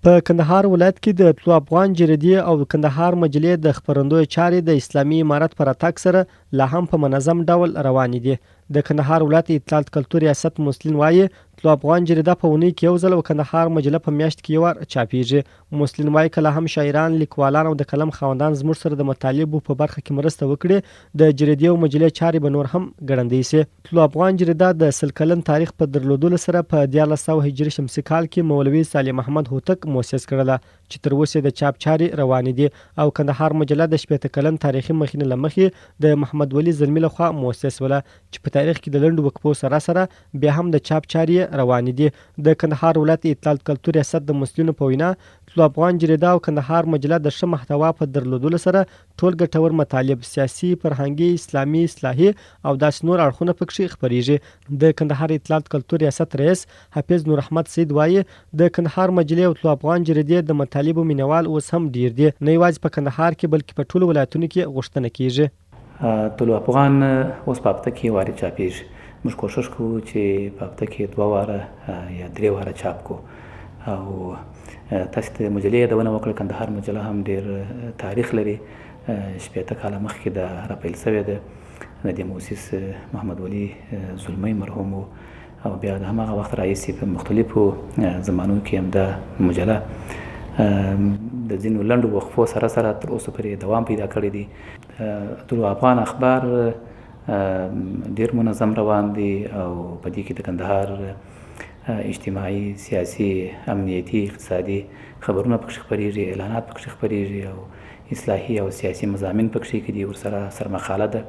په کندهار ولایت کې د طلوع افغان جریدې او کندهار مجلې د خپرندوی چارې د اسلامي امارت په راتګ سره لا هم په منظم ډول روانې دي. د کندهار ولایت اطلاعات کلتور ریاست مسؤلین وايي، طلوع افغان جریده په اونۍ کې یو ځل او کندهار مجله په میاشت کې یو وار چاپیږي. مسؤلین وايي، که لا هم شاعران، لیکوالان او د قلم خاوندان زموږ سره د مطالبو په برخه کې مرسته وکړي، د جریدې او مجلې چارې به نور هم ګړندۍ شي. طلوع افغان جریده د 100 کلن تاریخ په درلودلو سره په 1300 هجري شمسي کال کې مولوي صالح محمد هوتک موسس کړله چې تر اوسه یې د چاپ چارې روانې دي او کندهار مجله د 60 کلن تاریخي مخینې له مخې د محمد ولي زلمي له خوا موسس شوله چې په تاریخ کې د لنډو وقفو سره سره بیا هم د چاپ چارې یې روانې دي. د کندهار ولایت اطلاعات کلتور ریاست د مسؤلینو په وینا طلوع افغان جریده او کندهار مجله د ښه محتوا په درلودلو سره ټول ګټور مطالب، سیاسي، فرهنګي، اسلامي، اصلاحي او داسې نور اړخونه پکښې خپرېږي. د کندهار اطلاعات کلتور ریاست رییس حافظ نور احمد سید وايي، د کندهار مجلې او طلوع افغان جریدې د مطالبو مینه وال اوس هم ډېر دي، نه یوازې په کندهار کې بلکې په ټولو ولایتونو کې غوښتنه کېږي. طلوع افغان اوس په هفته کې یو وارې چاپېږي. موږ کوښښ کوو چې په هفته کې دوه واره یا درې واره چاپ کړو او تاسو ته مجلې یادونه وکړه، کندهار مجله هم ډېر تاریخ لري، 60 کاله مخکې دا راپیل شوې ده. د دې موسس محمد ولي زلمی مرحوم و او بیا د هماغه وخت راهیسې په مختلفو زمانو کې هم دا مجله د ځینو لنډو وقفو سره سره تر اوسه پورې دوام پیدا کړی دی. طلوع افغان اخبار ډیر منظم روان دی او په دې کې د کندهار اجتماعي، سیاسي، امنیتي، اقتصادي خبرونه پکښې خپریږي، اعلانات پکښې خپریږي او اصلاحي او سیاسي مضامین پکښې کې دي. ورسره سرمقاله ده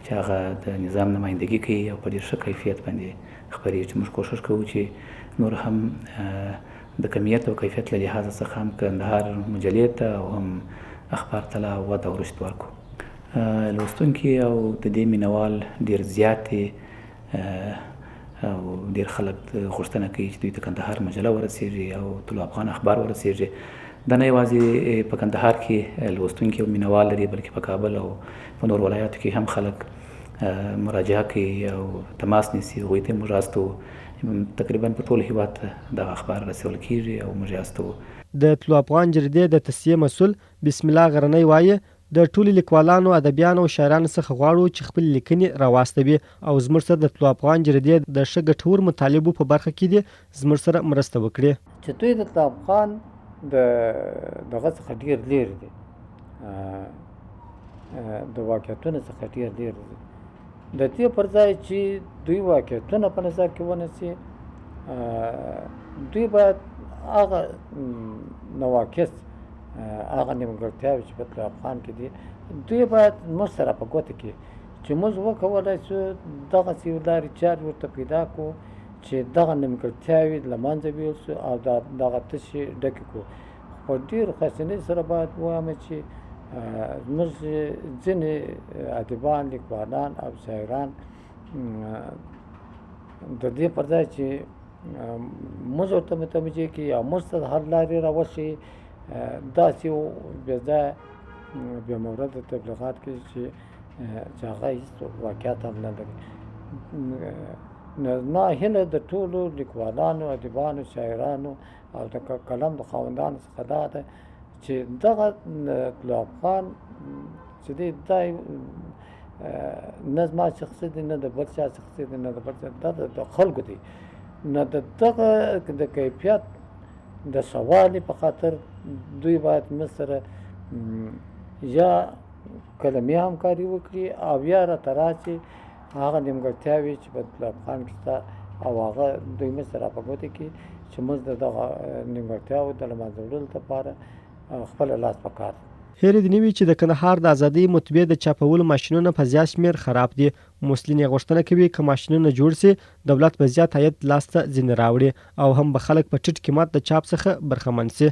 چې هغه د نظام نمایندګي کوي او په ډیر ښه کیفیت باندې خپریږي. موږ کوښښ کوو چې نور هم د کمیت او کیفیت له لحاظه څخه هم کندهار مجلې ته او هم اخبار ته لا وده او رشد ورکړو. لوستونکي او د دې مینوال ډیر زیات دي او ډیر خلک غوښتنه کوي چې دوی ته کندهار مجله ورسیږي او طلوع افغان اخبار ورسیږي. دا نه یوازې په کندهار کې لوستونکي او مینوال لري، بلکې په کابل او په نور ولایاتو کې هم خلک مراجعه کوي او تماس نیسي. هغوی ته موږ استوو. تقریبا په ټول هیواد ته دغه اخبار رسول کیږي او موږ یې استوو. د طلوع افغان جریدې د تصفیې مسؤل بسم الله غرنی وايي، د ټولو لیکوالانو، ادبیانو او شاعرانو څخه غواړو چې خپلې لیکنې راواستوي او زموږ سره د طلوع افغان جریدې د ښه ګټورو مطالبو په برخه کې دې زموږ سره مرسته وکړي. چې دوی د طلوع افغان د دغه څخه ډیر لرې دي، د واقعیتونو څخه ډیر لرې دي. د دې پر ځای چې دوی واقعیتونه په نظر کې ونیسي، دوی باید هغه نواقص، هغه نیمګړتیاوې چې په طلوع افغان کې دي، دوی باید موږ سره په ګوته کړي چې موږ وکولای شو دغسې یو لارې چارې ورته پیدا کړو چې دغه نیمګړتیاوې له منځه ویوړل شو او دغه تشې ډکې کړو. په ډېر خواشینۍ سره باید ووایم چې زموږ ځینې ادیبان، لیکوالان او شاعران د دې پر ځای چې موږ ورته متوجه کړي یا موږ ته د حل لارې راوښيي، داسې یو بې ځایه بې مورده تبلیغات کوي چې هغه هېڅ واقعیت هم نه لري. نو زما هیله د ټولو لیکوالانو، ادیبانو، شاعرانو او د قلم د خاوندانو څخه دا ده چې دغه طلوع افغان چې دی، دا نه زما شخصي دی، نه د بل چا شخصي دی، نه د بل چا، دا د خلکو دی. نو د دغه د کیفیت د ښه والي په خاطر دوی باید موږ سره یا قلمي همکاري وکړي او یا راته راشي هغه نیمګړتیاوې چې په طلوع افغان کې شته او هغه دوی موږ سره په ګوته کړي چې موږ د دغه نیمګړتیاوو د له منځه وړلو لپاره خپله لاس په کار. هېره دې نه وي چې د کندهار د ازادۍ مطبعې د چاپولو ماشینونه په زیات شمېر خراب دي. مسؤلین یې غوښتنه کوي که ماشینونه جوړ شي، دولت به زیات عاید لاس ته ځینې راوړي او هم به خلک په ټیټ قیمت د چاپ څخه برخمن شي.